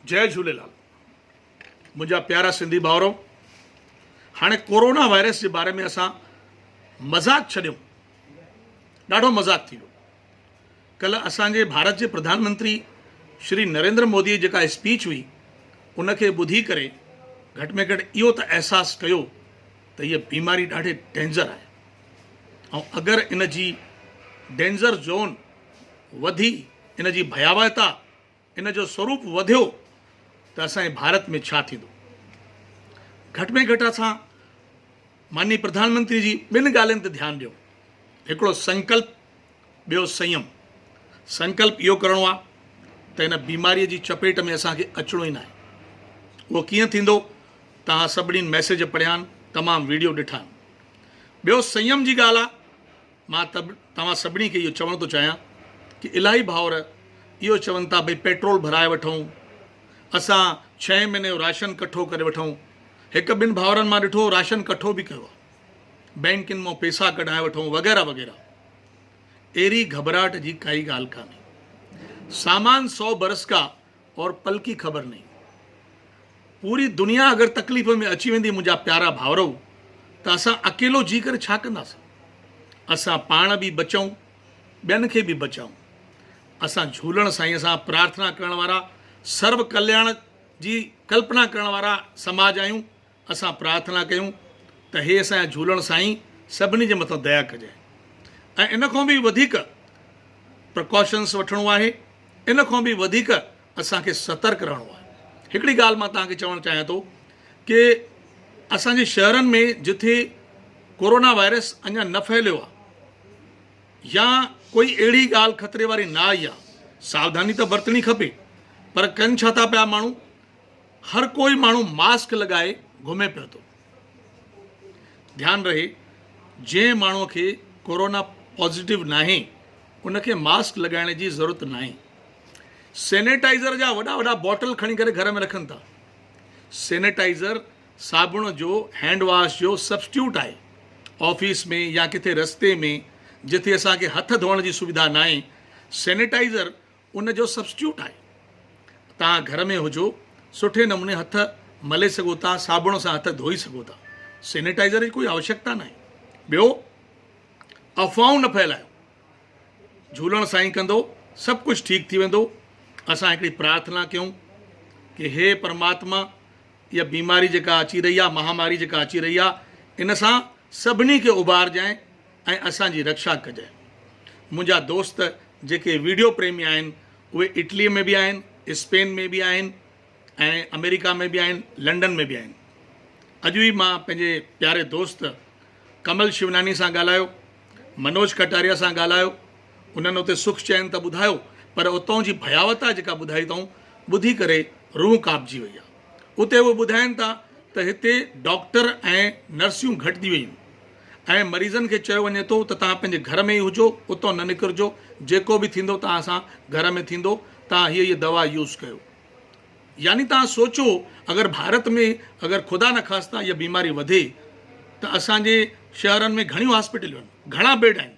جئي جهوليلال منهنجا پيارا سنڌي ڀائرو هاڻي ڪورونا وائرس جي باري ۾ اسان مذاق ڇڏيون ڏاڍو مذاق ٿي ويو ڪلهه اسان جي ڀارت جي پرڌان منتري شري نريندر مودي جي جيڪا اسپيچ هئي ان کي ٻڌي ڪري گهٽ ۾ گهٽ اهو ته احساس ڪيو ته هيء بيماري ڏاڍي ڊينجر آهي ۽ اگر ان جي ڊينجر زون وڌي ان جي ڀياوهتا ان جو سوروپ وڌيو ته اسان جي ڀارت ۾ ڇا ٿيندو؟ گهٽ ۾ گهٽ اسان مانني پرڌان منتري جي ٻن ڳالهين تي ڌيان ڏيون، هڪڙو سنڪلپ ٻيو سنيم. سنڪلپ اهو ڪرڻو آهي ته هن بيماري جي چپيٽ ۾ اسان کي اچڻو ئي ناهي. اهو ڪيئن ٿيندو؟ توهان سڀني ميسيج پڙهيا آهن، تمام ويڊيو ڏٺا آهن. ٻيو سنيم جي ڳالهه آهي مان ته توهان سڀني کي اهو چوڻ ٿو چاهيان ڪي الاهي ڀائر اهو چون ٿا ڀئي پيٽرول ڀرائي وٺون اسان ڇهين مهيني جو راشن ڪٺو ڪري وٺون هڪ ٻن ڀائرن مان ڏٺو راشن ڪٺو به ڪيو آهي بينڪن مان پيسا ڪڍائي وٺون وغيره وغيره اهڙي گهٻراهٽ جي ڪائي ڳالهه ڪانهي سامان سو برس کا اور پل ڪي خبر نهين. پوري دنيا اگر تڪليف ۾ اچي ويندي منهنجا پيارا ڀائرؤ ته اسان اڪيلو جي ڪري ڇا ڪنداسين؟ اسان پاڻ به بچئون ٻين کي به بچائون. اسان جهولڻ سائين سان پرارٿنا ڪرڻ وارا سرو ڪلياڻ جي ڪلپنا ڪرڻ وارا سماج آهيون اسان پرارٿنا ڪيون ته هي اسان جا جهولڻ سائين سڀني جي مٿان ديا ڪجانء ۽ ان کان به وڌيڪ پرڪاشنس وٺڻو آهي ان کان به وڌيڪ اسان کي سترڪ رهڻو آهي هڪڙي ڳالهه مان توهان کي چوڻ چاهيان ٿو ڪي اسان جي شهرن ۾ جٿي ڪورونا وائرس اڃا نه ڦهليو آهي يا ڪوئي اهڙي ڳالهه خطري واري نه آئي آهي ساوڌاني ته برتڻي کپي پر ڪن ڇا ٿا پيا ماڻهو هر ڪوئي ماڻهو ماسڪ لڳائي گهمي پيو ٿو. ڌيان رهي جنهن ماڻهو کي ڪورونا پازيٽو ناهي ان کي ماسڪ لڳائڻ جي ضرورت ناهي. سينيٽائيزر جا وڏا وڏا باٽل کڻي ڪري گهر ۾ رکن ٿا. سينيٽائيزر صابڻ جو هينڊ واش جو سبسٽيوٽ آهي. آفيس ۾ يا ڪٿي رستي ۾ جٿي اسان کي هٿ ڌوئڻ جي سوڌا ناهي سينيٽائيزر ان جو سبسٽيوٽ آهي. توهان گهر ۾ هجو سٺي نموني هٿ ملي سگهو ٿا، صابڻ سان هٿ ڌوئي سگهو ٿا. سينيٽائيزر جي ڪوئي آوشيڪتا ناهي. ٻيو افواهون نه ڦهلايو. جهولڻ سائين ڪندو سڀ ڪجهه ٺيڪ ٿي ويندو. اسان هڪڙي پرارٿنا ڪيون ڪي هي پرماتما اها بيماري جيڪا اچي رهي آهي مهاماري جيڪا اچي رهي آهي ان سان سڀني کي اڀارجانء ۽ اسان جي رڪشا ڪجانء. منهنجا دوست جيڪي ويڊيو پريمي آهن اهي اٽلي ۾ به آهن، اسپين ۾ به آهن ۽ آمريڪا ۾ به آهن، لنڊن ۾ به آهن. اڄ ئي مان پنهنجي پياري دوست ڪمل شوناني سان ڳالهايو، منوج ڪٽاريا سان ڳالهايو، انهن اتي سک چين ته ٻڌايو پر اتان جي ڀياوتا جيڪا ٻڌائي اٿئون ٻڌي ڪري روح ڪاپجي وئي آهي. اتي اهي ٻڌائين ٿا ته هتي ڊاڪٽر ۽ نرسيون گهٽجي ويون ۽ مريضن کي چيو وڃي ٿو ته توهان پنهنجي گهر ۾ ئي هجو اتان نه نڪرجو جيڪو به ٿيندو توهان سان گهر ۾ ٿيندو توهان هيء هيء دوا يوز ڪيو يعني توهان سوچو اگر ڀارت ۾ اگر خدا نخواسته اها بيماري وڌي ته اسان جي شهرن ۾ گهڻيون هاسپيٽلون آهن گهڻا بيڊ آهن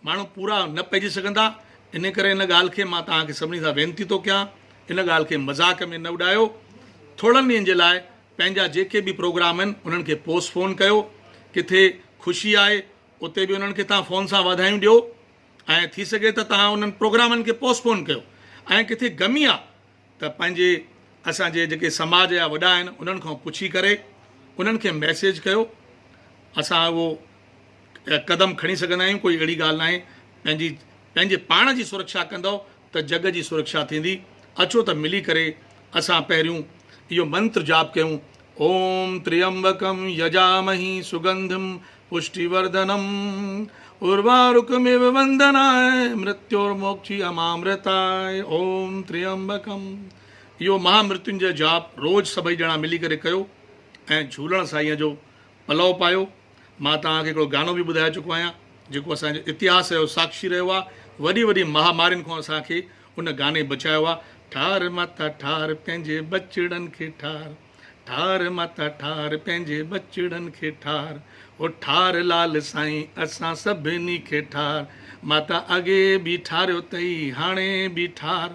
ماڻهو پورا نه پئجي سگهندا، ان ڪري ان ڳالهه کي مان توهان کي سڀني سان وينتي ٿو ڪيان، ان ڳالهه کي مذاق ۾ نه اڏايو، ٿورڙن ڏينهن جي لاء پنهنجا جيڪي به پروگرام آهن انهن کي پوسٽ فون ڪيو، ڪٿي خوشي آهي اتي به انهن کي توهان فون سان واڌايون ڏيو ۽ ٿي سگهي ته توهان انهن پروگرامن کي پوسٽ فون ڪيو ۽ ڪٿي غمي آهي ته پنهنجي اسان جي جيڪي سماج جا وڏا آهن انهن کان پڇي ڪري انهن کي ميسيج ڪيو اسان اهو قدم کڻي سگهندا آهيون ڪوئي اهڙي ڳالهه ناهي پنهنجي پنهنجي پاڻ جي سرڪشا ڪندؤ ته جڳ جي سرڪشا ٿيندي اچو ته ملي ڪري اسان پهريون اهو منتر جاپ ڪيون اوم تريمبڪم يجامهي سگنڌم پشٽيورڌنم اروارڪميو وندناء مرتيورموڪشي امامرتاء اوم تريمبڪم اهو مها مرتيونجي جاپ روز سڀئي ڄڻا ملي ڪري ڪيو ۽ جهولڻ سائينء جو پلئو پايو مان توهان کي هڪڙو گانو به ٻڌائي چڪو آهيان جيڪو اسان جي اتهاس جو ساکشي رهيو آهي وڏي وڏي مهامارين کان اسان کي ان گاني بچايو آهي ٺار ماتا ٺار پنهنجي ٻچڙن کي ٺار ٺار ماتا ٺار پنهنجي ٻچڙن کي ٺار او ٺار لال سائين اسان سڀني کي ٺار ماتا اڳي به ٺاريو تئي هاڻي به ٺار،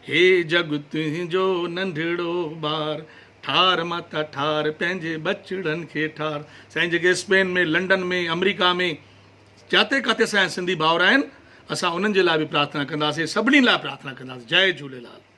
هي جڳ تنهنجو ننڍڙو ٻار، ٺار ماتا ٺار پنهنجي ٻچڙن کي ٺار. سائين جيڪي اسپين ۾ لنڊن ۾ آمريڪا ۾ جاتي ڪاتي اسان جا سنڌي ڀائر آهن اسان انهن جي لاء به پرارٿنا ڪنداسين سڀني لاء پرارٿنا ڪنداسين جئي جهوليلال.